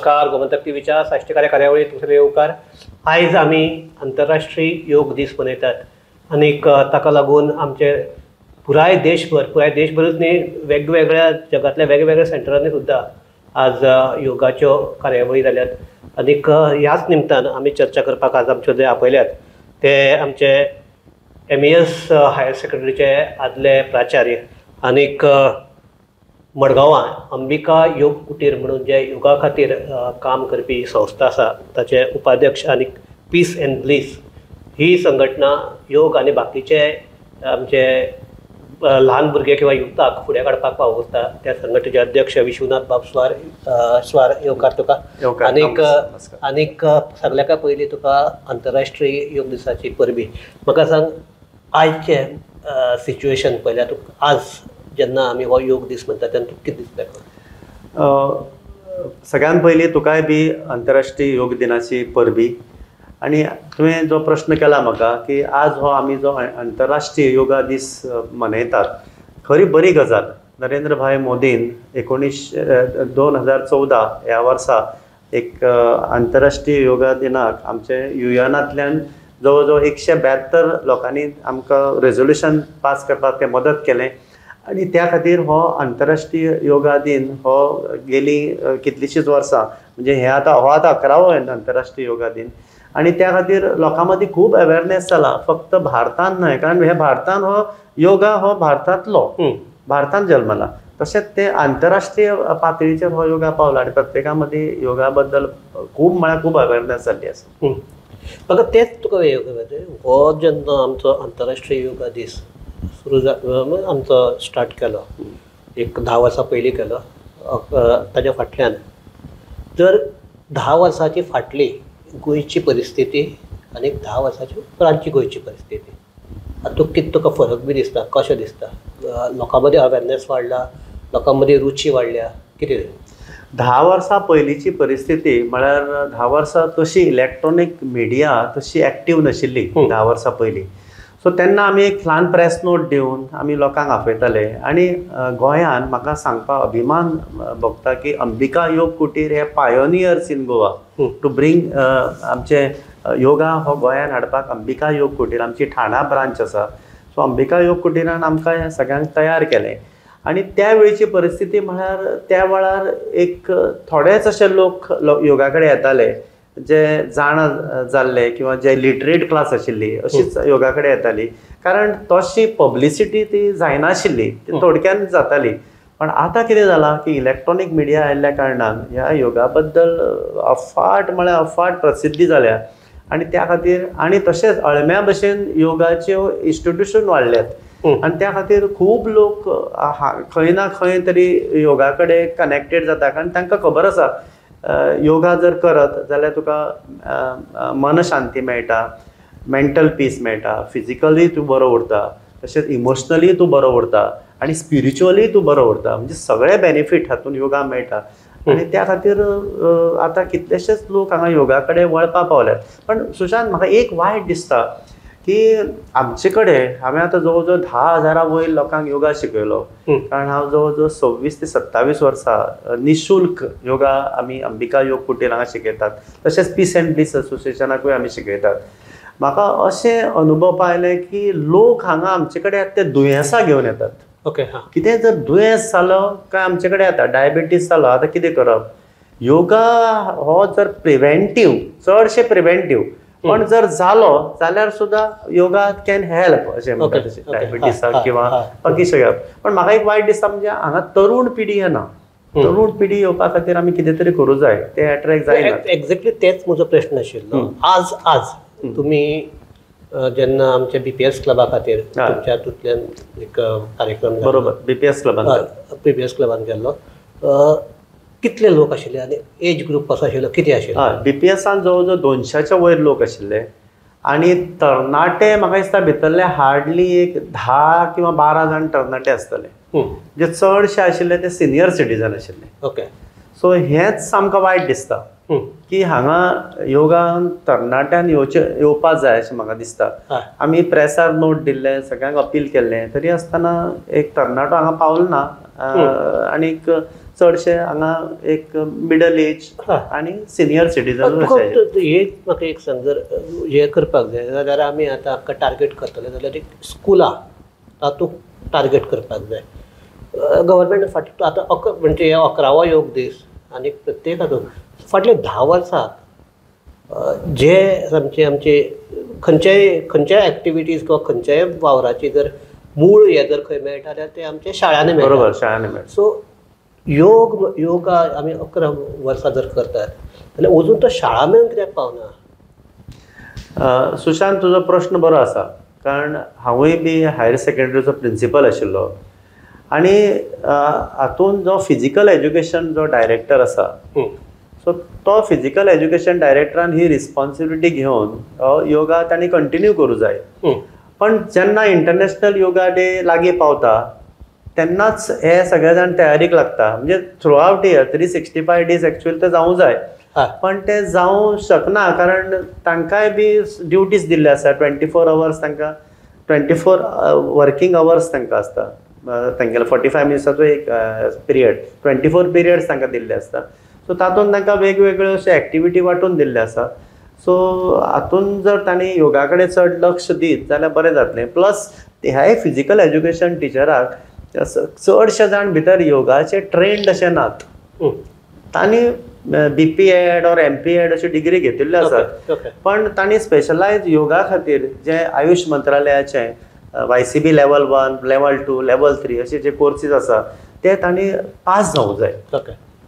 नमस्कार, गोमंतक टीव्हीच्या साश्टीकार्य कार्यावळीत दुसरे येवकार. आयज आमी आंतरराष्ट्रीय योग दीस मनयतात आनीक ताका लागून आमचे पुराय देशभर, पुराय देशभरूच न्ही, वेगवेगळ्या जगांतल्या वेगवेगळ्या सेंटरांनी सुद्दां आज योगाच्यो कार्यावळी जाल्यात. आनीक ह्याच निमतान आमी चर्चा करपाक आज आमच्यो जे आपयल्यात ते आमचे MES higher सेकंडरीचे आदले प्राचार्य आनीक मडगांवां अंबिका योग कुटीर म्हणून जे योगा खातीर काम करपी संस्था आसा ताचे उपाध्यक्ष आनी पीस एंड ब्लीस ही संघटना योग आनी बाकीचे आमचे ल्हान भुरगे किंवा युथाक फुडें काडपाक वावुरता त्या संघटनेचे अध्यक्ष विश्वनाथ बाब स्वार. स्वार, येवकार तुका. आनीक आनीक सगल्याक पयलीं तुका आंतरराष्ट्रीय योग दिसाची परबी. म्हाका सांग, आयचें सिच्युएशन पळयल्यार तुका आज जेन्ना आमी हो योग दीस म्हणटा तेन्ना तुका कितें दिसता? सगळ्यान पयलीं तुकाय बी आंतरराष्ट्रीय योग दिनाची परबी. आनी तुवें जो प्रश्न केला म्हाका की आज हो आमी जो आंतरराष्ट्रीय योगा दीस मनयतात, खरी बरी गजाल. नरेंद्र भाई मोदीन 2014 ह्या वर्सा एक आंतरराष्ट्रीय योगा दिनाक आमचे युएनांतल्यान जवळ जवळ 172 लोकांनी आमकां रेजोल्युशन पास करपाक तें मदत केलें. आनी त्या खातीर हो आंतरराष्ट्रीय योगा दिन हो गेली कितलींशींच वर्सां, म्हणजे हे आतां हो आतां 11वो आंतरराष्ट्रीय योगा दिन. आनी त्या खातीर लोकां मदीं खूब अवेरनेस जाला, फक्त भारतान न्हय, कारण हे भारतान हो योगा हो भारतांतलो, भारतान जल्मला, तशेंच ते आंतरराष्ट्रीय पातळीचेर हो योगा पावला आनी प्रत्येका मदीं योगा बद्दल खूब म्हळ्यार खूब अवेरनेस जाल्ली आसा. म्हाका तेंच तुका हो जेन्ना आमचो आंतरराष्ट्रीय योगा दीस सुरू आमचो स्टार्ट केलो, एक 10 वर्सां पयलीं केलो, ताच्या फाटल्यान जर 10 वर्सांची फाटली गोंयची परिस्थिती आनी 10 वर्सांची उपरांतची गोंयची परिस्थिती, हातूंत कितें तुका फरक बी दिसता? कशें दिसता? लोकां मदीं अवेरनेस वाडला, लोकां मदीं रुची वाडल्या, कितें? 10 वर्सां पयलींची परिस्थिती म्हळ्यार 10 वर्सां तशी इलेक्ट्रॉनीक मिडिया तशी एक्टीव नाशिल्ली 10 वर्सां पयलीं. सो तेन्ना आमी एक ल्हान प्रेस नोट दिवन आमी लोकांक आपयताले. आनी गोंयान म्हाका सांगपाक अभिमान भोगता की अंबिका योग कुटीर हे pioneers in Goa to bring आमचे योगा हो गोंयान हाडपाक. अंबिका योग कुटीर आमची ठाणा ब्रांच आसा. सो अंबिका योग कुटीरान आमकां हें सगळ्यांक तयार केलें. आनी त्या वेळची परिस्थिती म्हळ्यार त्या वेळार एक थोडेच अशे लोक योगा कडेन येताले, जे जाणा जाल्ले किंवा जे लिटरेट क्लास आशिल्ली अशीच योगा कडेन येताली, कारण तशी पब्लिसिटी ती जायनाशिल्ली, ती थोडक्यान जाताली. पण आतां कितें जालां की इलेक्ट्रॉनीक मिडिया आयिल्ल्या कारणान ह्या योगा बद्दल अफाट म्हळ्यार अफाट प्रसिद्धी जाल्या. आनी त्या खातीर आनी तशेंच अळम्या भशेन योगाच्यो इन्स्टिट्युशन वाडल्यात आनी त्या खातीर खूब लोक खंय ना खंय तरी योगा कडेन कनेक्टेड जाता, कारण तांकां खबर आसा योगा जर करत जाल्यार तुका मनशांती मेळटा, मेंटल पीस मेळटा, फिजिकली तूं बरो उरता, तशेंच इमोशनली तूं बरो उरता आनी स्पिरिच्युअली तूं बरो उरता. म्हणजे सगळे बेनिफीट हातून योगा मेळटा. आनी त्या खातीर आतां कितलेशेच लोक हांगा योगा कडेन वळपाक पावल्यात. पण सुशांत, म्हाका एक वायट दिसता की आमचे कडेन हांवें आतां जवळ जवळ 10,000 वयर लोकांक योगा शिकयलो, कारण हांव जवळ जवळ 26 ते 27 वर्सां निशुल्क योगा आमी अंबिका योग कुटीर हांगा शिकयतात, तशेंच पीस एंड ब्लीस असोसिएशनाकूय आमी शिकयतात. म्हाका अशें अनुभवपा आयलें की लोक हांगा आमचे कडेन येतात ते दुयेंसां घेवन येतात. ओके, कितें जर दुयेंस जालो काय आमचे कडेन येता, डायबिटीज जालो, आतां कितें करप? योगा हो जर प्रिवेंटीव, चडशे प्रिवेंटीव, पण जर जालो जाल्यार सुद्दां योगा can help अशें म्हणटा, तशें डायबिटीसाक किंवा बाकी सगळ्याक. पण म्हाका एक वायट दिसता म्हणजे हांगा तरुण पिढी येना. तरुण पिढी येवपा खातीर आमी कितें तरी करूं जाय, ते एट्रेक्ट जायना. एक्झॅक्टली तेच म्हजो प्रश्न आशिल्लो. आज आज तुमी जेन्ना आमच्या BPS क्लबा खातीर तुमच्या हातूंतल्यान एक कार्यक्रम, बरोबर, BPS क्लबान, BPS क्लबान केल्लो, कितले लोक आशिल्ले आनी एज ग्रूप कसो आशिल्लो, कितें आशिल्लो? BPSान जवळ जवळ 200च्या वयर लोक आशिल्ले आनी तरणाटे म्हाका दिसता भितरले हार्डली एक 10 किंवा 12 जाण तरणाटे आसतले. जे चडशे आशिल्ले ते सिनियर सिटीजन आशिल्ले. ओके, सो हेंच आमकां वायट दिसता की हांगा योगान तरणाट्यान येवपा जाय अशें म्हाका दिसता. आमी प्रेसार नोट दिल्ले, सगळ्यांक अपील केल्लें, तरी आसतना एक तरणाटो हांगा पावलो ना. आनीक चडशे हांगा एक मिडल एज आनी सिनियर सिटीजन. एक म्हाका एक सांग, जर हें करपाक जाय जाल्यार आमी आतां आमकां टार्गेट करतले जाल्यार एक स्कुलां तातूंत टार्गेट करपाक जाय. गव्हर्मेंट फाटलीं आतां म्हणजे 11वो योग दीस आनी प्रत्येक हातूंत फाटल्या 10 वर्सां जे आमचे आमचे खंयच्याय खंयच्याय एक्टिविटीज किंवा खंयच्याय वावराची जर मूळ हें जर खंय मेळटा जाल्यार ते आमच्या शाळांनी मेळटा. बरोबर, शाळांनी मेळटा. सो योग योगा आमी 11 वर्सां जर करतात जाल्यार अजून तो शाळा मेरेन कित्याक पावना? सुशांत, तुजो प्रश्न बरो आसा, कारण हांवूय बी हायर सेकेंडरीचो प्रिंसिपल आशिल्लो आनी हातूंत जो फिजिकल एज्युकेशन जो डायरेक्टर आसा, सो तो फिजिकल एज्युकेशन डायरेक्टरान ही रिस्पॉन्सिबिलिटी घेवन योगा तांणी कंटिन्यू करूं जाय. पण जेन्ना इंटरनॅशनल योगा डे लागीं पावता तेन्नाच हे सगळे जाण तयारीक लागता. म्हणजे through out year 365 days actually ते जावूं जाय, पण ते जावं शकना कारण तांकांय बी ड्युटीज दिल्ले आसा. 24 अवर्स तांकां, 24 वर्किंग अवर्स तांकां आसता. तांगेले 45 मिनट्साचो एक पिरियड, 24 पिरियड्स तांकां दिल्ले आसता. सो तातूंत तांकां वेगवेगळ्यो अशे एक्टिविटी वांटून दिल्ले आसा. सो हातूंत जर तांणी योगा कडेन चड लक्ष दीत जाल्यार बरें जातलें. प्लस ह्याय फिजिकल एज्युकेशन टिचराक चडशे जाण भितर योगाचे ट्रेंड अशे नात. तांणी BPEd or MPEd अशी डिग्री घेतिल्ले आसात, पण तांणी स्पेशलायज योगा खातीर जे आयुष मंत्रालयाचे YCB level 1, level 2, level 3 असे जे कोर्सीस आसा ते तांणी पास जावंक जाय.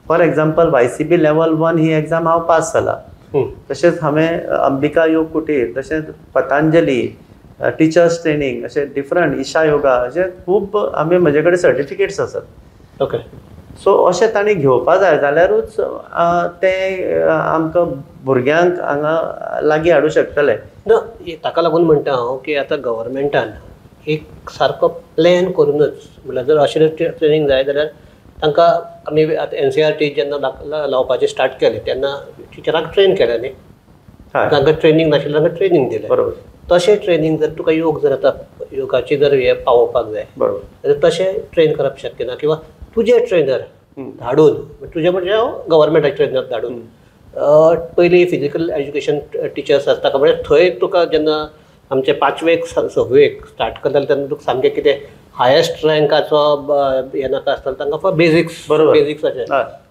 For example YCB level 1 he exam हांव पास जाला. तशेंच हांवें अंबिका योग कुटीर, तशेंच पतंजली टिचर्स ट्रेनींग, अशे डिफरंट ईशा योगा, अशे खूब आमी म्हजे कडेन सर्टिफिकेट्स आसात. ओके, सो अशें तांणी घेवपा जाय जाल्यारूच ते आमकां भुरग्यांक हांगा लागीं हाडूं शकतले. ना, ताका लागून म्हणटा हांव की आतां गव्हर्मेंटान एक सारको प्लॅन करूनच, म्हणल्यार जर अशें ट्रेनींग जाय जाल्यार तांकां आमी आतां NCERT जेन्ना लावपाचें स्टार्ट केलें तेन्ना टिचरांक ट्रेन केलें न्ही, तांकां ट्रेनींग नाशिल्लें तांकां ट्रेनींग दिलें. बरोबर, तशें ट्रेनींग जर तुका योग जर आतां योगाची जर हें पावोवपाक जाय, बरोबर, जाल्यार तशें ट्रेन करप शक्य ना. किंवा तुजे ट्रेनर धाडून, तुजे म्हणजे हांव गव्हर्मेंटाचे ट्रेनर धाडून पयलीं फिजिकल एज्युकेशन टिचर्स आसता, म्हणजे थंय तुका जेन्ना आमचे 5वेक 6वेक स्टार्ट करताले तेन्ना तुका सामकें कितें हायेस्ट रँकाचो हें नाका आसतालें, तांकां फक्त बेजिक्स, बेजिक्स अशें.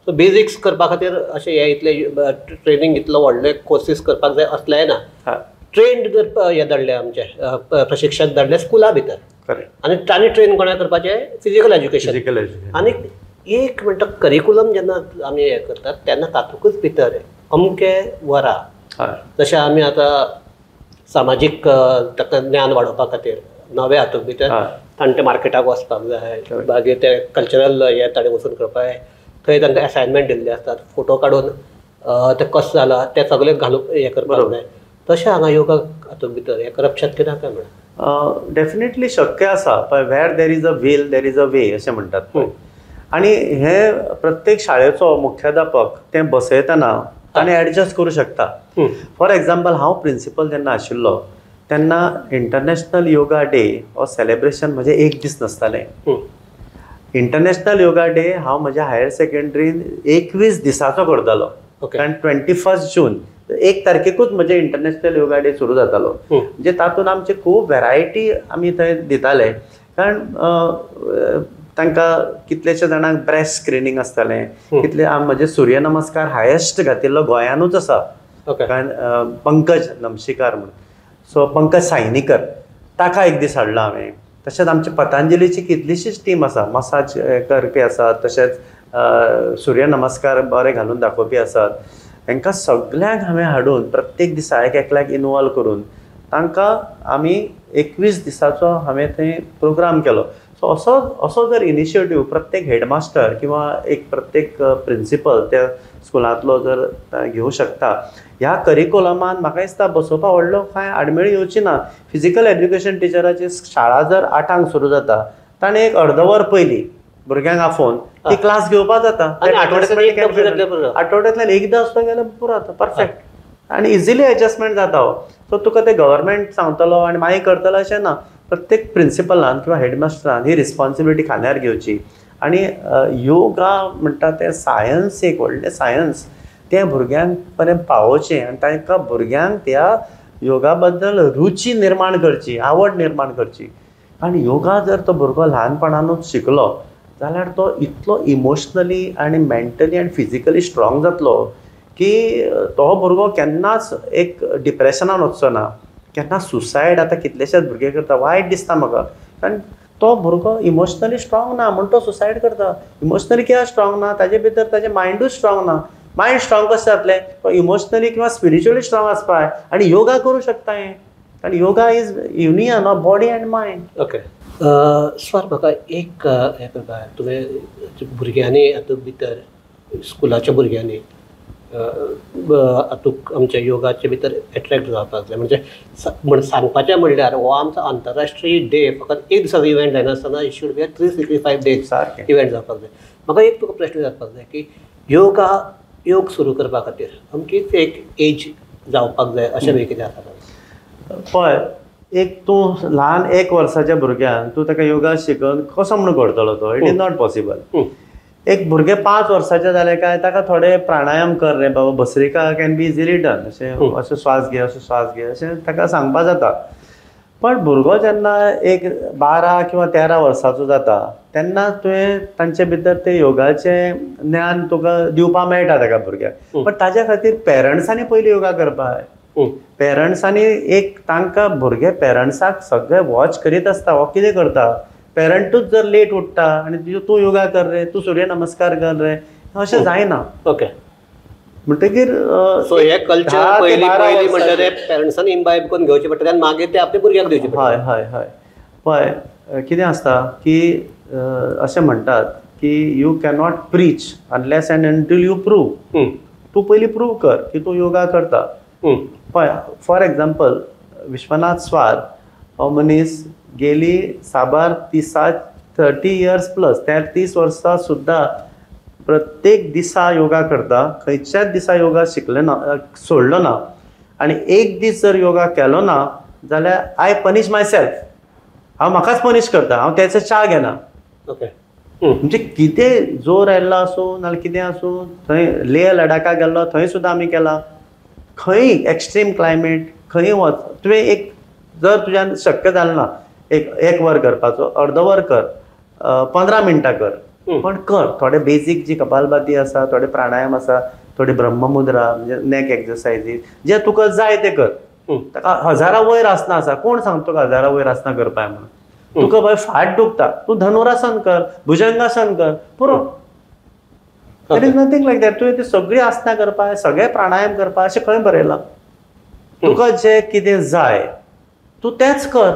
सो बेजिक्स करपा खातीर अशें हें इतलें ट्रेनींग इतलो व्हडले कोर्सीस करपाक जाय असलेंय ना. ट्रेन्ड जर हें धाडले आमचे प्रशिक्षक धाडले स्कुला भितर, आनी तांणी ट्रेन कोणाक करपाचें फिजिकल एज्युकेशन. आनी एक म्हणटा करिकुलम जेन्ना आमी हें करतात तेन्ना तातूंतच भितर अमके वरां, जशें आमी आतां सामाजीक ताका ज्ञान वाडोवपा खातीर नव्या हातूंत भितर तांणे मार्केटाक वचपाक जाय, मागीर ते कल्चरल हें ताणें वचून करपाक जाय, थंय तांकां एसायनमेंट दिल्ले आसतात, फोटो काडून तें कशें जालां तें सगळें घालून हें करपाक जाय. तशें हांगा योगा हातूंत भितर हें करप शक्य ना काय म्हणून? डेफिनेटली शक्य आसा, पण where there is a will there is a way अशें म्हणटात. आनी हे प्रत्येक शाळेचो मुख्याध्यापक तें बसयतना ताणें एडजस्ट करूं शकता. फॉर एक्झाम्पल हांव प्रिंसिपल जेन्ना आशिल्लो तेन्ना इंटरनॅशनल योगा डे हो सेलेब्रेशन म्हजें एक दीस नासतालें. इंटरनॅशनल योगा डे हांव म्हज्या हायर सेकेंडरीन 21 दिसाचो करतालो. कारण 21 जून 1 तारखेकूच म्हजें इंटरनॅशनल योगा डे सुरू जातालो. म्हणजे तातूंत आमचे खूब व्हेरायटी आमी थंय दिताले, कारण तांकां कितलेशे जाणांक ब्रेस्ट स्क्रिनींग आसतालें, कितले म्हजे सूर्य नमस्कार हायेस्ट घातिल्लो गोंयानूच आसा, कारण पंकज नमशीकार म्हणून, सो पंकज सायनीकर ताका एक दीस हाडलो हांवें. तशेंच आमचे पतंजलीची कितलीशीच टीम आसा, मसाज करपी आसात, तशेंच सूर्य नमस्कार बरे घालून दाखोवपी आसात. तांकां सगल्यांक हांवें हाडून प्रत्येक दिसा एक एकल्याक इनवॉल्व करून तांकां आमी 21 दिसाचो हांवें थंय प्रोग्राम केलो. सो असो असो जर इनिशिएटीव प्रत्येक हेडमास्टर किंवा एक प्रत्येक प्रिंसिपल त्या स्कुलांतलो जर घेवं शकता, ह्या करिकुलमान म्हाका दिसता बसोवपा व्हडलो कांय आडमेळी येवची ना. फिजिकल एज्युकेशन टिचराची शाळा जर 8ांक सुरू जाता, ताणें एक अर्द वर पयलीं भुरग्यांक आफोवन ती क्लास घेवपा जाता. आठवड्यांतल्यान एकदां सुद्दां गेल्यार पुरो जाता, परफेक्ट आनी इजिली एडजस्टमेंट जाता. हो सो तुका ते गव्हर्मेंट सांगतलो आनी मागीर करतलो अशें ना. प्रत्येक प्रिंसिपलान किंवा हेडमास्टरान ही रिस्पॉन्सिबिलिटी खांद्यार घेवची आनी योगा म्हणटा तें सायन्स, एक व्हडलें सायन्स, तें भुरग्यांक पर्यंत पावोवचें आनी तांकां भुरग्यांक त्या योगा बद्दल रुची निर्माण करची, आवड निर्माण करची. आनी योगा जर तो भुरगो ल्हानपणानूच शिकलो जाल्यार तो इतलो इमोशनली आनी मेंटली आनी फिजिकली स्ट्रॉंग जातलो की तो भुरगो केन्नाच एक डिप्रेशनान वचचो ना, केन्ना सुसायड. आतां कितलेशेच भुरगे करता, वायट दिसता म्हाका, कारण तो भुरगो इमोशनली स्ट्रॉंग ना म्हूण तो सुसायड करता. इमोशनली कित्याक स्ट्रॉंग ना? ताजे भितर ताजें मायंडूच स्ट्रॉंग ना. मायंड स्ट्रॉंग कशें जातलें? तो इमोशनली किंवा स्पिरिच्युअली स्ट्रॉंग आसपा जाय आनी योगा करूं शकता हें, कारण yoga is union of body and mind. Okay sir, म्हाका एक हें करपा, तुवें भुरग्यांनी हातूंत भितर स्कुलाच्या भुरग्यांनी हातूंत आमच्या योगाचे भितर एट्रेक्ट जावपाक जाय. म्हणजे म्हण सांगपाचें म्हणल्यार हो आमचो आंतरराष्ट्रीय डे फकत एक दिसाचो event जायनासतना it should be a 365 days event जावपाक जाय. म्हाका एक तुका प्रश्न विचारपाक जाय की योगा योग सुरू करपा खातीर अमकीच एक एज जावपाक जाय अशें बी कितें आसा? पळय, एक तूं ल्हान 1 वर्साच्या भुरग्यान तूं ताका योगा शिकोवन कसो म्हणून करतलो तो? It is not possible. एक भुरगें 5 वर्साचें जालें काय ताका थोडे प्राणायाम कर रे बाबा, bhastrika can be easily done, अशें अशें श्वास घे, अशें श्वास घे, अशें ताका सांगपा जाता. पण भुरगो जेन्ना एक 12 किंवा 13 वर्साचो जाता तेन्ना तुवें तांचे भितर तें योगाचें ज्ञान तुका दिवपा मेळटा ताका भुरग्याक. पण ताज्या खातीर पेरंट्सांनी पयलीं योगा करपा जाय. पेरंट्सांनी एक तांकां भुरगे पेरंट्साक सगळे वॉच करीत आसता, हो कितें करता. पेरंटूच जर लेट उठ्ठा आनी तूं योगा कर रे, तूं सूर्य नमस्कार कर रे, अशें जायना. ओके, म्हणटकीर सो हे कल्चर पयलीं पयलीं म्हणटा ते पेरंट्सान इम्बायब करून घेवचें पडटा आनी मागीर ते आपल्या भुरग्यांक दिवचें पडटा. हय हय हय. पळय कितें आसता की अशें म्हणटात की you cannot preach unless and until you prove. तूं पयलीं प्रूव कर की तूं योगा करता. पळय, फॉर एग्जाम्पल विश्वनाथ स्वार हो मनीस गेली साबार 30 इयर्स प्लस, त्या 30 वर्सां सुद्दां प्रत्येक दिसा योगा करता. खंयच्याच दिसा योगा शिकले ना, सोडलो ना. आनी एक दीस जर योगा केलो ना जाल्यार I punish my self, हांव म्हाकाच पनिश करता, हांव तेचो च्या घेना. ओके, म्हणजे कितें जोर आयिल्लो आसूं नाल्यार कितें आसूं, थंय लेह लडाखाक गेल्लो थंय सुद्दां आमी केला. खंय एक्स्ट्रीम क्लायमेट खंय वच, तुवें एक जर तुज्यान शक्य जालें ना एक वर करपाचो, अर्द वर कर, 15 मिनटां कर, पण कर. थोडे बेजीक जी कपालभाती आसा, थोडे प्राणायाम आसा, थोडी ब्रह्ममुद्रा म्हणजे नेक एक्सरसायजीस, जे तुका जाय ते कर. ताका हजारा वयर आसनां आसा, कोण सांगता तुका हजारा वयर आसनां करपाक म्हणून? तुका बाय फाट दुखता, तूं धनुरासन कर, भुजंगासन कर, पुरो. There is nothing like that. तुवें ती सगळीं आसनां करपाक, सगळे प्राणायाम करपाक अशें खंय बरयलां? तुका जें कितें जाय तूं तेंच कर,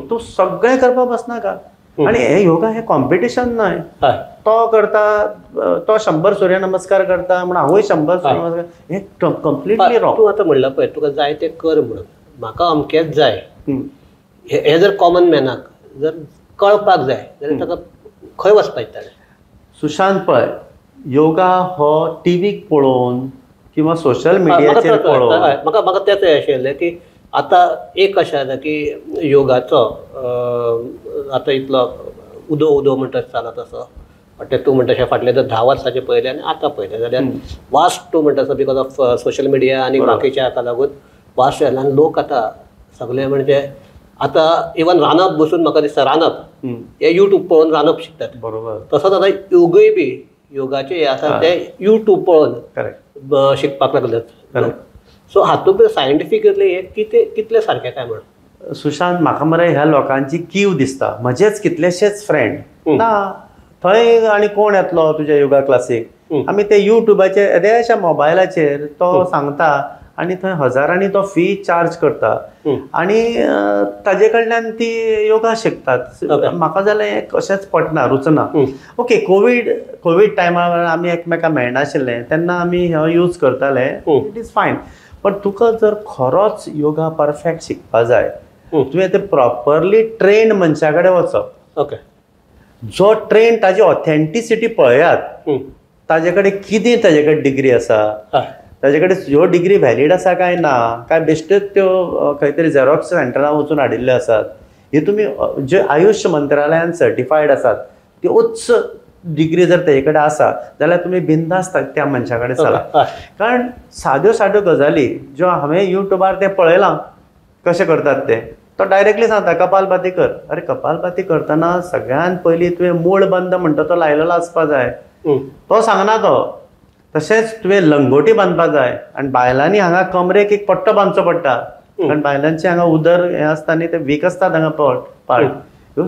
तूं सगळें करपाक बसनाका. आनी हें योगा हें कॉम्पिटिशन न्हय. तो करता, तो 100 सूर्य नमस्कार करता म्हण हांवूय 100 सूर्य नमस्कार, हें कंप्लिटली रॉंग. तूं आतां म्हणलां पळय तुका जाय तें कर म्हणून, म्हाका अमकेंच जाय, हें जर कॉमन मॅनाक जर कळपाक जाय जाल्यार ताका खंय वचपाक जाय? सुशांत, पळय, योगा हो टिवीक पळोवन किंवा सोशल मिडियाचेर पळोवन म्हाका म्हाका तेंच आशिल्लें की आतां एक अशें जाता की योगाचो आतां इतलो उदो उदो म्हणटा चलत आसा. तें तूं म्हणटा अशें फाटलें जर 10 वर्साचें पळयलें आनी आतां पळयलें जाल्यार वास्ट तूं म्हणटा आसा because of social media आनी बाकीच्या हाका लागून वास्ट जालें आनी लोक आतां सगळे म्हणजे आतां इवन रांदप बसून म्हाका दिसता रांदप हे यूट्यूब पळोवन रांदप शिकतात. बरोबर. तसोच आतां योगूय बी योगाचे हे आसा ते यूट्यूब पळोवन शिकपाक लागल्यात. सो हातूंत सायंटिफिकली हे कितें कितलें सारकें काय म्हणून? सुशांत, म्हाका मरे ह्या लोकांची कीव दिसता. म्हजेच कितलेशेच फ्रेंड ना थंय आनी कोण येतलो तुज्या योगा क्लासीक, आमी ते यूट्यूबाचेर येद्याश्या मोबायलाचेर तो सांगता आनी थंय हजारांनी तो फी चार्ज करता आनी ताजे कडल्यान ती योगा शिकतात. म्हाका जाल्यार हें कशेंच पटना, रुचना. ओके, कोवीड टायमार आमी एकमेकां मेळनाशिल्ले तेन्ना आमी हो यूज करताले, it is fine. पण तुका जर खरोच योगा परफेक्ट शिकपा जाय तुवें ते प्रॉपरली ट्रेन्ड मनशा कडेन वचप. ओके, जो ट्रेन ताजी ऑथेंटिसिटी पळयात, ताजे कडेन कितें, ताजे कडेन डिग्री आसा, ताजे कडेन ह्यो डिग्री व्हॅलीड आसा काय ना, काय बेश्ट्योच त्यो खंय तरी झेरॉक्स सेंटरान वचून हाडिल्ल्यो आसात, हे तुमी जे आयुष मंत्रालयान सर्टिफायड आसात त्योच डिग्री जर तेजे कडेन आसा जाल्यार तुमी बिंदास्त त्या मनशा कडेन चला. कारण साद्यो साद्यो गजाली ज्यो हांवें युट्यूबार तें पळयलां कशें करतात ते, तो डायरेक्टली सांगता कपालभाती कर. अरे कपालभाती करतना सगळ्यात पयलीं तुवें मूळ बंद म्हणटा तो लायलेलो आसपा जाय, तो सांगना तो. तशेंच तुवें लंगोटी बांदपा जाय आनी बायलांनी हांगा कमरेक एक पट्टो बांदचो पडटा, कारण बायलांचे हांगा उदर हें आसता न्ही, ते वीक आसतात हांगा पार्ट. ह्यो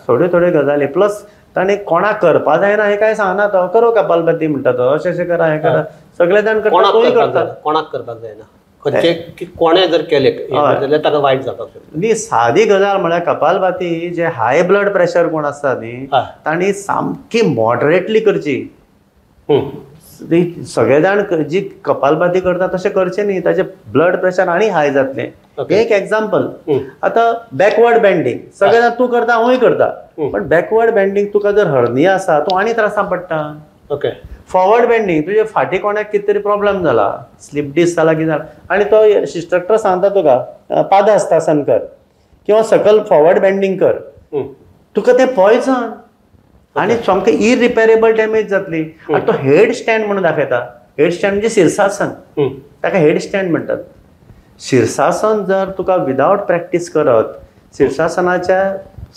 थोड्यो थोड्यो गजाली प्लस ताणें कोणाक करपा जायना हें कांय सांगना तो. करो कपालभाती म्हणटा तो, अशें अशें करा हें करा, सगळे जाण करता, तोय करता. कोणाक करपाक जायना, खंयचे कोणें जर केलें जाल्यार ताका वायट जावपाक शकता. न्ही, सादी गजाल म्हळ्यार कपालभाती जे हाय ब्लड प्रेशर कोण आसता न्ही तांणी सामकी मॉडरेटली करची. सगळे जाण जी कपालभाती करता तशें करचें न्ही, ताचें ब्लड प्रेशर आनी हाय जातलें. एक एग्जाम्पल, आतां बॅकवर्ड बेंडींग सगळे जाण तूं करता हांवूय करता, पण बॅकवर्ड बेंडींग तुका जर हर्निया आसा तूं आनी त्रासां पडटा. ओके, फॉरवर्ड बेंडींग तुजे फाटी कोणाक कितें तरी प्रॉब्लम जाला, स्लीप डिस्क जाला कितें जाला, आनी तो इन्स्ट्रक्टर सांगता तुका पादहस्तासन कर किंवा सकल फॉरवर्ड बेंडींग कर, तुका तें पॉयजन आनी सामकें इरिपेरेबल डॅमेज जातली. आनी तो हेड स्टँड म्हणून दाखयता. हेड स्टँड म्हणजे शीर्षासन, ताका हेड स्टँड म्हणटात. शीर्षासन जर तुका विदावट प्रॅक्टीस करत, शीर्षासनाच्या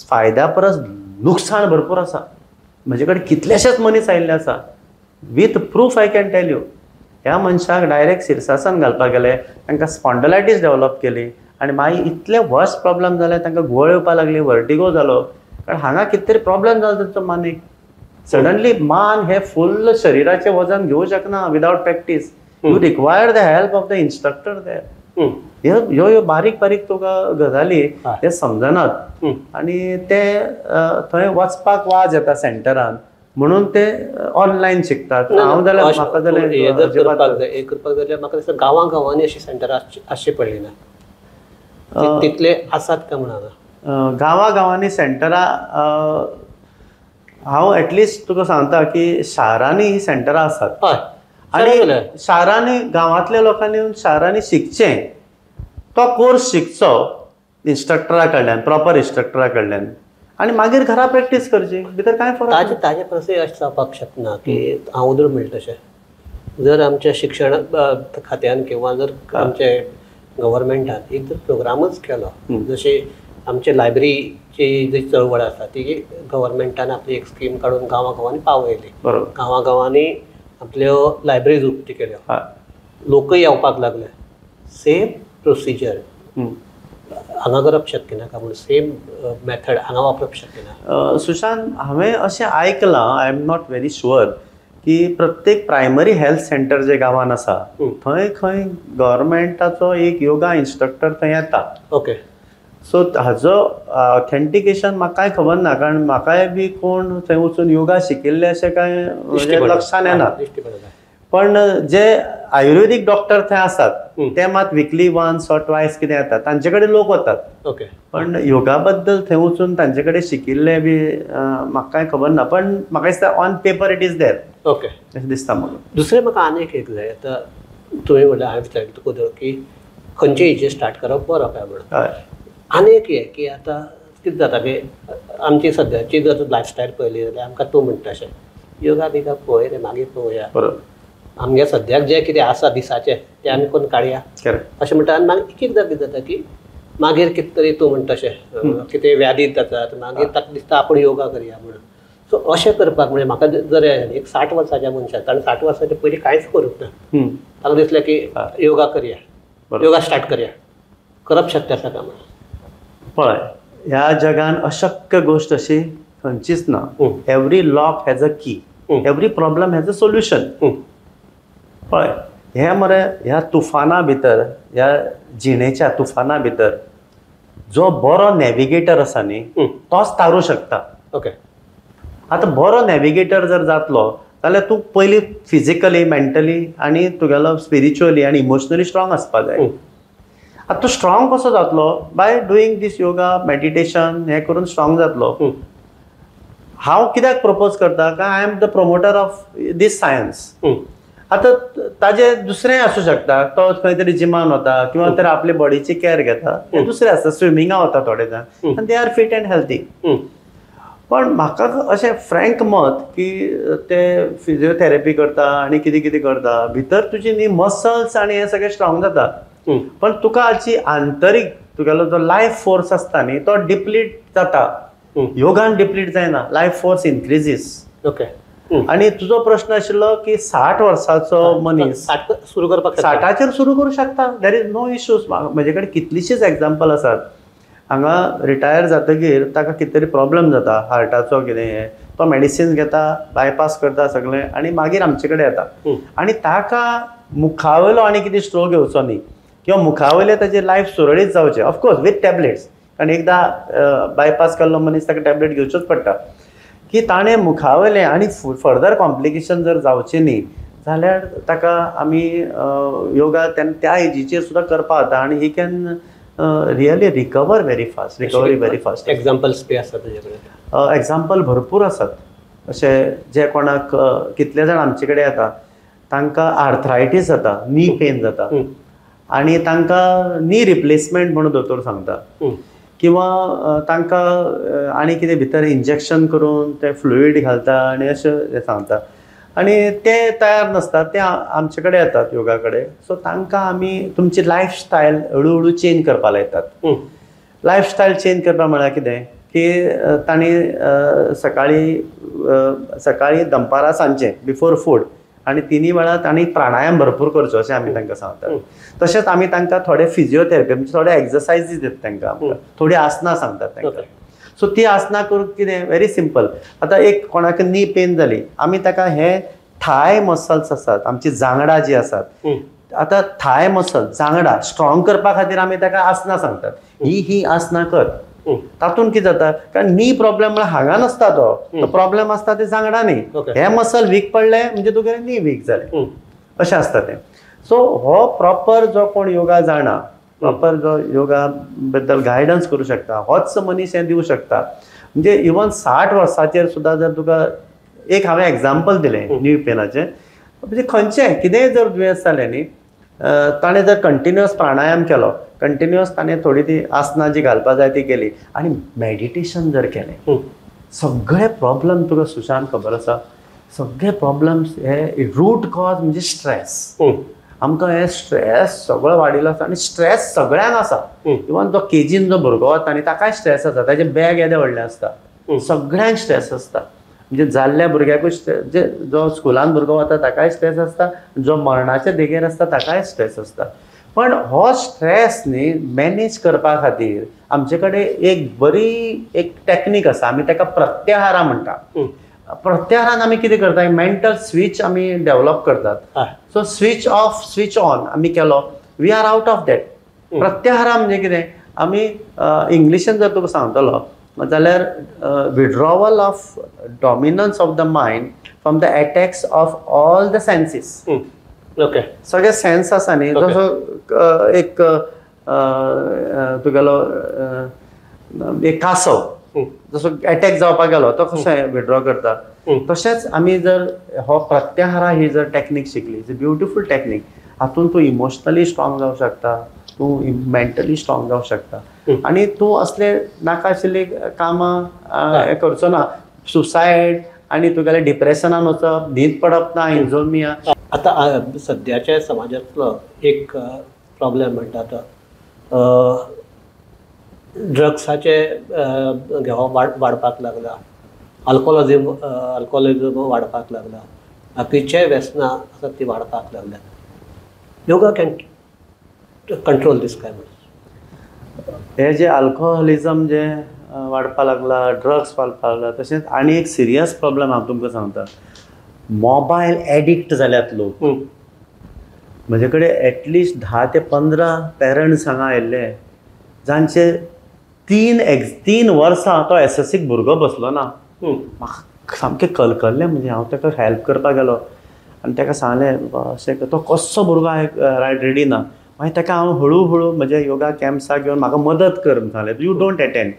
फायद्या परस नुकसान भरपूर आसा. म्हजे कडेन कितलेशेच मनीस आयिल्ले आसा, with proof I can tell you. ह्या मनशाक डायरेक्ट शीर्षासन घालपाक गेले, तांकां स्पॉन्डलायटीस डेवलप केली आनी मागीर इतले वर्स प्रॉब्लम जाले, तांकां घुंवळ येवपाक लागली, वर्टिगो जालो, कारण हांगा कितें तरी प्रॉब्लम जालो तांचो मानेक. सडनली मान हे फुल्ल शरिराचें वजन घेवंक शकना without practice. You require the help of the instructor there. ह्यो ह्यो बारीक बारीक तुका गजाली ते समजनात आनी ते थंय वचपाक वाज येता सेंटरान, म्हणून ते ऑनलायन शिकतात. हांव जाल्यार म्हाका जाल्यार हें करपाक जाल्यार म्हाका दिसता गांवां गांवांनी अशी सेंटरां आसची पडली ना, तितले आसात काय म्हणून गांवां गांवांनी सेंटरां. हांव एटलिस्ट तुका सांगता की शारांनी ही सेंटरां आसात आनी शारांनी गांवांतल्या लोकांनी शारांनी शिकचें, तो कोर्स शिकचो इन्स्ट्रक्टरा कडल्यान, प्रॉपर इन्स्ट्रक्टरा कडल्यान, आनी मागीर घरा प्रॅक्टीस करची. भितर कांय फरक ताजे परसय अशें जावपाक शकना की हांव जर म्हणटा तशें जर आमच्या शिक्षण खात्यान किंवा जर आमचे गव्हर्मेंटान एक जर प्रोग्रामूच केलो, जशें आमचे लायब्ररीची जी चळवळ आसा ती गव्हर्मेंटान आपली एक स्कीम काडून गांवां गांवांनी पावयली, गांवां गांवांनी आपल्यो लायब्ररीज उक्ती केल्यो, लोकय येवपाक लागले. सेम प्रोसिजर हांगा करप शक्य ना काय म्हणून, सेम मेथड हांगा वापरप शक्य ना? सुशांत, हांवें अशें आयकलां, I am not very sure, की प्रत्येक प्रायमरी हेल्थ सेंटर जे गांवांत आसा थंय खंय गव्हर्मेंटाचो एक योगा इन्स्ट्रक्टर थंय येता. ओके, सो हाजो ऑथेंटिकेशन म्हाका कांय खबर ना, कारण म्हाकाय बी कोण थंय वचून योगा शिकिल्ले अशें कांय लक्षान येना. पण जे आयुर्वेदीक डॉक्टर थंय आसात ते मात विकली वन्स ऑर ट्वायस कितें येतात, तांचे कडेन लोक वतात. ओके, पण योगा बद्दल थंय वचून तांचे कडेन शिकिल्ले बी म्हाका कांय खबर ना, पण म्हाका दिसता on paper it is there. Okay, अशें दिसता म्हाका. दुसरें म्हाका आनीक एक जाय, आतां तुवें म्हणलें, हांवें विचारलें तुका की खंयचे हेजेर स्टार्ट करप बरो काय म्हणून. हय, आनी एक हें की आतां कितें जाता की आमची सद्याची जर लायफस्टायल पळयली जाल्यार आमकां तूं म्हणटा अशें योगा बिगा पळय रे मागीर पळोवया, बरोबर, आमगे सद्याक जें कितें आसा दिसाचें तें आमी करून काडया अशें म्हणटा. आनी मागीर एक एकदां कितें जाता की मागीर कितें तरी तूं म्हणटा अशें कितें व्याधी जातात, मागीर ताका दिसता आपूण योगा करया म्हणून. सो अशें करपाक म्हणजे म्हाका जर एक 60 वर्साच्या मनशाक, कारण 60 वर्साच्या पयलीं कांयच करूंक ना, ताका दिसलें की योगा करया, योगा स्टार्ट करया, करप शक्य आसा काय म्हणून? पळय, ह्या जगान अशक्य गोश्ट अशी खंयचीच ना. Every lock has a key, every problem has a solution. पळय, हे मरे ह्या तुफाना भितर, ह्या जिणेच्या तुफाना भितर जो बरो नॅविगेटर आसा न्ही तोच तारूं शकता. ओके, आतां बरो नॅविगेटर जर जातलो जाल्यार तूं पयलीं फिजिकली, मेंटली आनी तुगेलो स्पिरिच्युअली आनी इमोशनली स्ट्रॉंग आसपा जाय. आतां तूं स्ट्रॉंग कसो जातलो? By doing this yoga, meditation हें करून स्ट्रॉंग जातलो. हांव कित्याक प्रपोज करता काय I am the promoter of this science. आतां ताजें दुसरेंय आसूं शकता, तो खंय तरी जिमान वता किंवा तर आपले बॉडीची कॅर घेता, हें दुसरें आसता, स्विमिंगा वता थोडे जाण आनी they are fit and healthy. पण म्हाका अशें फ्रँक मत की ते फिजियोथेरपी करता आनी कितें कितें करता, भितर तुजी न्ही मसल्स आनी हें सगळें स्ट्रॉंग जाता, पण तुका जी आंतरीक तुगेलो जो लायफ फोर्स आसता न्ही तो डिप्लीट जाता. योगान डिप्लीट जायना, लायफ फोर्स इन्क्रिजीस. ओके. आनी तुजो प्रश्न आशिल्लो की 60 वर्सांचो मनीस 60 सुरू करपाक, 60चेर सुरू करूं शकता. There is no issues. म्हजे कडेन कितलीशीच एग्जाम्पल आसात. हांगा रिटायर जातकीर ताका कितें तरी प्रॉब्लम जाता, हार्टाचो कितें हें, तो मेडिसिन घेता, बायपास करता सगळें आनी मागीर आमचे कडेन येता. आनी ताका मुखावयलो आनी कितें स्ट्रोक येवचो न्ही किंवा मुखावयले ताची लायफ सुरळीत जावचें, ऑफकोर्स वीथ टॅबलेट्स, कारण एकदां बायपास केल्लो मनीस ताका टॅबलेट घेवच्योच पडटा, की ताणें मुखावयलें आनी फर्दर कॉम्प्लिकेशन जर जावचें न्ही जाल्यार ताका आमी योगा त्या एजीचेर सुद्दां करपाक जाता आनी he can really recover very fast, recovery very fast. Examples बी आसा तुजे कडेन? एग्जाम्पल भरपूर आसात अशे जे कोणाक कितले जाण आमचे कडेन येता तांकां आर्थरायटीस जाता, नी पेन जाता आनी तांकां नी रिप्लेसमेंट म्हणून दोतोर सांगता, किंवा तांकां आनी कितें भितर इंजेक्शन करून ते फ्लुईड घालता आनी अशें सांगता आनी ते तयार नासतात, ते आमचे कडेन येतात योगा कडेन. सो तांकां आमी तुमची लायफस्टायल हळू हळू चेंज करपाक लायतात. लायफस्टायल चेंज करपाक म्हळ्यार कितें की तांणी सकाळीं सकाळीं दनपारां सांजचें बिफोर फूड आनी तिनूय वेळार तांणी प्राणायाम भरपूर करचो अशें आमी तांकां सांगतात. तशेंच आमी तांकां थोडे फिजियोथेरपी म्हणजे थोडे एक्सरसायजीस दितात तांकां, आमकां थोडी आसनां सांगतात तांकां. सो ती आसनां करून कितें व्हेरी सिंपल. आतां एक कोणाक नी पेन जाली, आमी ताका हे थाय मसल्स आसात आमची जांगडां जी आसात, आतां थाय मसल जांगडां स्ट्रॉंग करपा खातीर आमी ताका आसनां सांगतात, ही ही आसनां कर. तातूंत कितें जाता, कारण नी प्रॉब्लम म्हळ्यार हांगा नासता, तो प्रॉब्लम आसता ते जांगडांनी, हे मसल वीक पडले म्हणजे तुगेलें नी वीक जालें अशें आसता तें. सो हो प्रॉपर जो कोण योगा जाणा, प्रॉपर जो योगा बद्दल गायडन्स करूं शकता, होच मनीस हें दिवं शकता. म्हणजे इवन 60 वर्सांचेर सुद्दां जर तुका एक हांवें एग्जाम्पल दिलें नी पेनाचें, म्हणजे खंयचें कितेंय जर दुयेंस जालें न्ही, ताणें जर कंटिन्युअस प्राणायाम केलो, कंटिन्युअस ताणें थोडी ती आसनां जी घालपा जाय ती केली आनी मेडिटेशन जर केलें, सगळे प्रॉब्लम तुका सुशांत खबर आसा, सगळे प्रॉब्लम्स हे रूट कॉज म्हणजे स्ट्रेस. आमकां हे स्ट्रेस सगळो वाडिल्लो आसा आनी स्ट्रेस सगळ्यांक आसा. इवन तो केजीन जो भुरगो वता न्ही ताकाय स्ट्रेस आसा, ताजें बॅग येदें व्हडलें आसता, सगळ्यांक स्ट्रेस आसता. म्हणजे जाल्ल्या भुरग्याकूय जे जो स्कुलान भुरगो वता ताकाय स्ट्रेस आसता, जो मरणाच्या देगेर आसता ताकाय स्ट्रेस आसता. पण हो स्ट्रेस न्ही मॅनेज करपा खातीर आमचे कडेन एक बरी एक टॅक्नीक आसा, आमी ताका प्रत्याहारा म्हणटा. प्रत्याहारान आमी कितें करता, मेंटल स्विच आमी डेव्हलप करतात. So switch off switch on आमी केलो, we are out of that. Pratyahara म्हणजे कितें, आमी इंग्लिशीन जर तुका सांगतलो जाल्यार withdrawal of dominance of the mind from the attacks of all the senses. Okay, सगळे सेन्स आसा न्ही, जसो एक तुगेलो एक कासव जसो एटॅक जावपाक गेलो तो कसो विड्रॉ करता, तशेंच आमी जर हो प्रत्याहारा ही जर टॅक्नीक शिकली, is a beautiful technique, हातूंत तूं इमोशनली स्ट्रॉंग जावंक शकता, तूं मेंटली स्ट्रॉंग जावंक शकता आनी तूं असले नाका आशिल्लीं कामां करचो ना, सुसायड आनी तुगेलें डिप्रेशनान वचप, न्हीद पडप ना, इन्सोमिया. आतां सद्याच्या समाजांतलो एक प्रॉब्लम म्हणटा तो ड्रग्साचे घेवप वाडपाक लागला, अल्कोहोलिझम वाडपाक लागला, बाकीचे व्यसनां आसात ती वाडपाक लागल्यात. योगा can control दीस काय म्हणून हे जे अल्कोहोलिझम जे वाडपाक लागला, ड्रग्स वाडपाक लागला, तशेंच आनी एक सिरियस प्रॉब्लम हांव तुमकां सांगता, मोबायल एडिक्ट जाल्यात लोक. म्हजे कडेन एटलिस्ट 10 ते 15 पेरंट्स हांगा आयिल्ले जांचे 3 वर्सां तो एसएससीक भुरगो बसलो ना. म्हाका सामकें कलकल्लें, म्हणजे हांव ताका हेल्प करपाक गेलो आनी ताका सांगलें अशें तो कसो भुरगो रेडी ना. मागीर ताका हांव हळू हळू म्हज्या योगा कॅम्प्साक घेवन म्हाका मदत कर म्हूण सांगलें, you don't attend.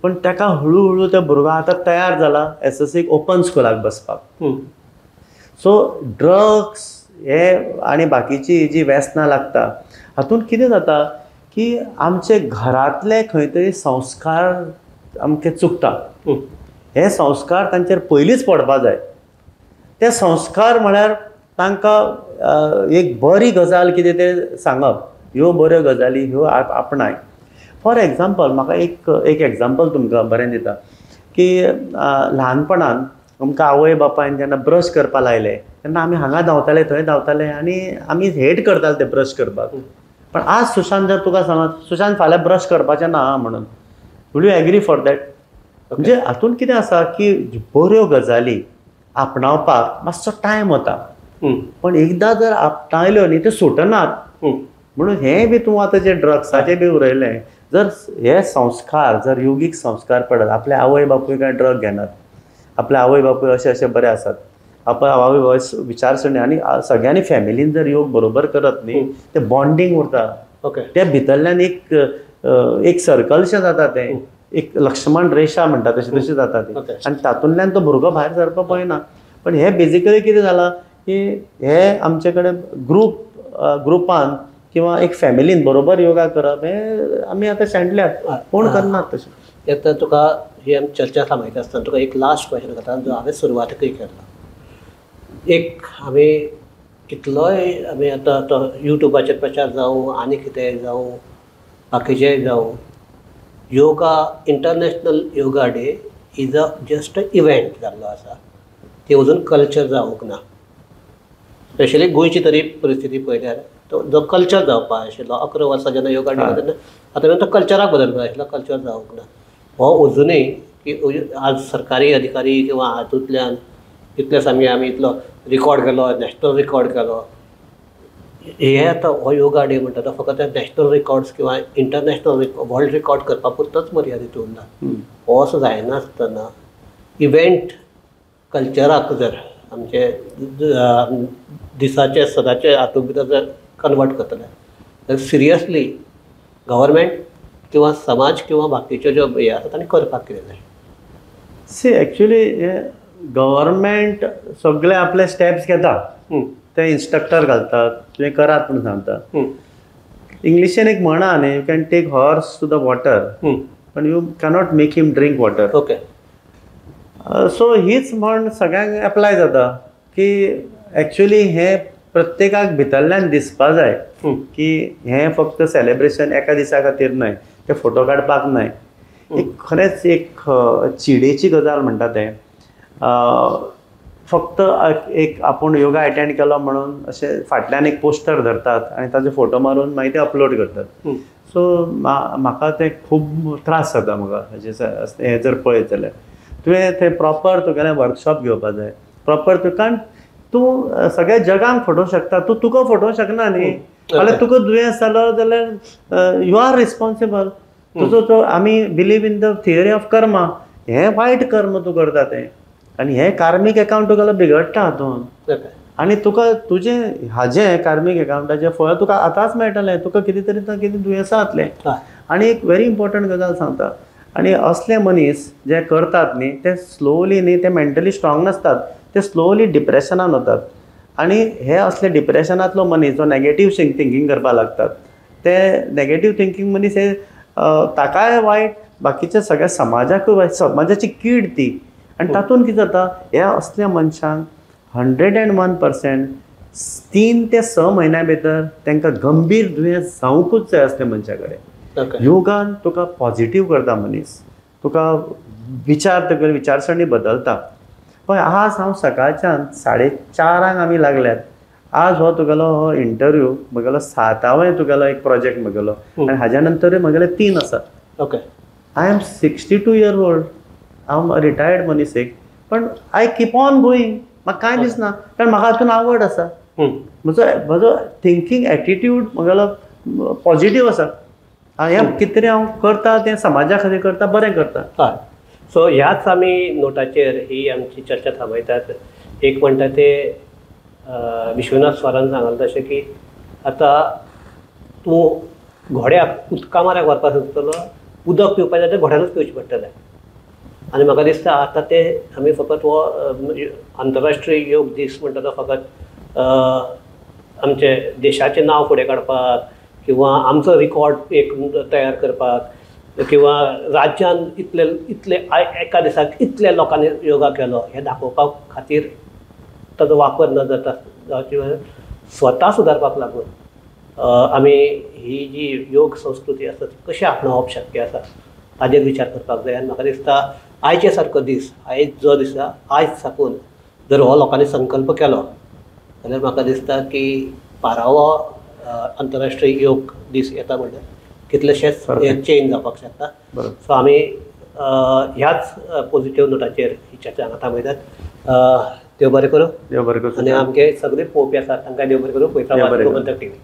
पण ताका हळू हळू तो भुरगो आतां तयार जाला एसएससीक ओपन स्कुलाक बसपाक. सो ड्रग्स हे आनी बाकीची जी व्यसनां लागता हातूंत कितें जाता की आमचे घरांतले खंय तरी संस्कार आमचे चुकता. हे हे संस्कार तांचेर पयलींच पडपा जाय. ते संस्कार म्हळ्यार तांकां एक बरी गजाल कितें तें सांगप, ह्यो बऱ्यो गजाली ह्यो आपणाय. फॉर एग्जाम्पल म्हाका एक एक एग्जाम्पल तुमकां बरें दिता की ल्हानपणान आमकां आवय बापायन जेन्ना ब्रश करपाक लायले तेन्ना आमी हांगा धांवताले थंय धांवताले आनी आमी हेट करताले ते ब्रश करपाक. पण आज सुशांत जर तुका सांगत, सुशांत फाल्यां ब्रश करपाचें ना म्हणून, will you agree for that? म्हणजे हातूंत कितें आसा की बऱ्यो गजाली आपणावपाक मातसो टायम वता, पण एकदां जर आपणायल्यो न्ही त्यो सुटनात. म्हणून हें बी तूं आतां जें ड्रग्साचें बी उरयलें, जर हे संस्कार जर योगीक संस्कार पडत, आपले आवय बापूय कांय ड्रग घेनात, आपले आवय बापूय अशे अशे बरे आसात, आपले आवय बापूय विचारसरणी आनी सगळ्यांनी फॅमिलीन जर योग बरोबर करत न्ही तें बॉन्डींग उरता. ओके, ते भितरल्यान एक एक सर्कलशें जाता, तें एक लक्ष्मण रेशा म्हणटा तशें तशें जाता तें, आनी तातूंतल्यान तो भुरगो भायर सरपाक पळयना. पण हें बेजिकली कितें जालां की हे आमचे कडेन ग्रुपान किंवा एक फॅमिलीन बरोबर योगा करप हें आमी आतां शेणल्यात, कोण करनात तशें. आतां तुका ही आमी चर्चा थांबयता आसतना तुका एक लास्ट क्वेश्चन करता जो हांवें सुरवातीकय केल्लो. एक आमी कितलोय आमी आतां तो युट्यूबाचेर प्रचार जावं आनी कितेंय जावं बाकीचेंय जावं, yoga international yoga day is a just a event जाल्लो आसा, ती अजून कल्चर जावंक ना. स्पेशली गोंयची तरी परिस्थिती पळयल्यार तो जो कल्चर जावपा आशिल्लो 11 वर्सां जेन्ना योगा डे तेन्ना आतां मेरेन तो कल्चराक बदलपा आशिल्लो, कल्चर जावंक ना. हो अजुनूय की आज सरकारी अधिकारी किंवा हातूंतल्यान इतले सामके आमी इतलो रिकॉर्ड केलो, नॅशनल रिकॉर्ड केलो, हे आतां हो योगा डे म्हणटा तो फकत नॅशनल रिकॉर्ड्स किंवा इंटरनॅशनल वर्ल्ड रिकॉर्ड करपा पुरतोच मर्यादीत उरला. हो असो जायनासतना इव्हेंट कल्चराक जर आमचे दिसाचे सदांचे हातूंत भितर जर कन्वर्ट करतले तर सिरियसली गव्हर्मेंट किंवा समाज किंवा बाकीच्यो ज्यो हे आसा तांणी करपाक कितें जाय? सी एक्चुली गव्हर्मेंट सगळे आपले स्टेप्स घेता, ते इन्स्ट्रक्टर घालतात, तुवें करात म्हूण सांगता. इंग्लिशीन एक म्हण आहा न्ही, you can take horse to the water पण you cannot make him drink water. Okay, so हीच म्हण सगळ्यांक एप्लाय जाता की एक्चुली हें प्रत्येकाक भितरल्यान दिसपा जाय की हें फक्त सेलेब्रेशन एका दिसा खातीर न्हय, ते फोटो काडपाक न्हय. एक खरेंच एक चिडेची गजाल म्हणटा तें, फक्त एक आपूण योगा अटेंड केलो म्हणून अशें फाटल्यान एक पोस्टर धरतात आनी ताजो फोटो मारून मागीर ते अपलोड करतात. सो म्हाका तें खूब त्रास जाता म्हाका हाजे हें जर पळयत जाल्यार. तुवें थंय प्रॉपर तुगेलें वर्कशॉप घेवपा जाय प्रॉपर, तूं कारण तूं सगळ्या जगांक फटोवंक शकता, तूं तुका फटोवंक शकना न्ही. फाल्यां तुका दुयेंस जालो जाल्यार you are responsible. तुजो तो आमी believe in the theory of karma, हें वायट कर्म तूं करता तें आनी हें कार्मीक एकावंट तुगेलो बिगडटा हातूंत, आनी तुका तुजें हाजें कार्मीक एकावंटाचें फळ तुका आतांच मेळटलें, तुका कितें तरी ना कितें दुयेंसां जातलें. आनी एक व्हेरी इम्पॉर्टंट गजाल सांगता, आनी असले मनीस जे करतात न्ही ते स्लोली न्ही ते मेंटली स्ट्रॉंग नासतात, ते स्लोली डिप्रेशनान वतात. आनी हे असले डिप्रेशनांतलो मनीस जो नॅगेटीव थिंकींग करपाक लागतात, ते नॅगेटीव थिंकींग मनीस हे ताकाय वायट, बाकीच्या सगळ्या समाजाकूय वायट, समाजाची कीड ती. आनी तातूंत कितें जाता, ह्या असल्या मनशांक 101% 3 ते 6 म्हयन्या भितर तांकां गंभीर दुयेंस जावंकूच जाय असल्या मनशा कडेन. योगान तुका पॉझिटीव करता मनीस, तुका विचार तुगेली विचारसरणी बदलता. पळय आज हांव सकाळच्यान 4:30 आमी लागल्यात, आज हो तुगेलो हो इंटरव्यू म्हगेलो 7वें तुगेलो एक प्रोजेक्ट म्हगेलो, आनी हाज्या नंतरूय म्हगेले 3 आसात. Okay, I am 62 year old, हांव रिटायर्ड मनीस एक, पण I keep on going, म्हाका कांय दिसना कारण म्हाका हातून आवड आसा. म्हजो म्हजो थिंकींग एटिट्यूड म्हगेलो पॉझिटीव आसा. हें कितें तरी हांव करता तें समाजा खातीर करता, बरें करता. हय, सो ह्याच आमी नोटाचेर ही आमची चर्चा थांबयतात. एक म्हणटा ते विश्वनाथ स्वरान सांगलें तशें की आतां तूं घोड्याक उदका माऱ्याक व्हरपाक सोदतलो, उदक पिवपाक जाल्यार घोड्यानूच पिवचें पडटलें. आनी म्हाका दिसता आतां ते आमी फकत हो आंतरराष्ट्रीय योग दीस म्हणटा तो फकत आमचे देशाचें नांव फुडें काडपाक किंवा आमचो रिकॉर्ड एक तयार करपाक किंवा राज्यान इतले इतले एका दिसाक इतले लोकांनी योगा केलो हें दाखोवपा खातीर ताजो वापर न जाता जावचे, स्वता सुदारपाक लागून आमी ही जी योग संस्कृती आसा ती कशी आपणावप शक्य आसा ताजेर विचार करपाक जाय. आनी म्हाका दिसता आयचे सारको दीस, आयज जो दिसा आयज साकून जर हो लोकांनी संकल्प केलो जाल्यार म्हाका दिसता की बारावो आंतरराष्ट्रीय योग दीस येता म्हणल्यार कितलेशेच चेंज जावपाक शकता. सो आमी ह्याच पॉझिटिव्ह नोटाचेर ही चर्चा हांगा थांबयतात. देव बरें करूं. देव बरें करूं. आनी आमगे सगळे पळोवपी आसात तांकां देव बरें करूं. पळयता गोमंतक टीव्ही.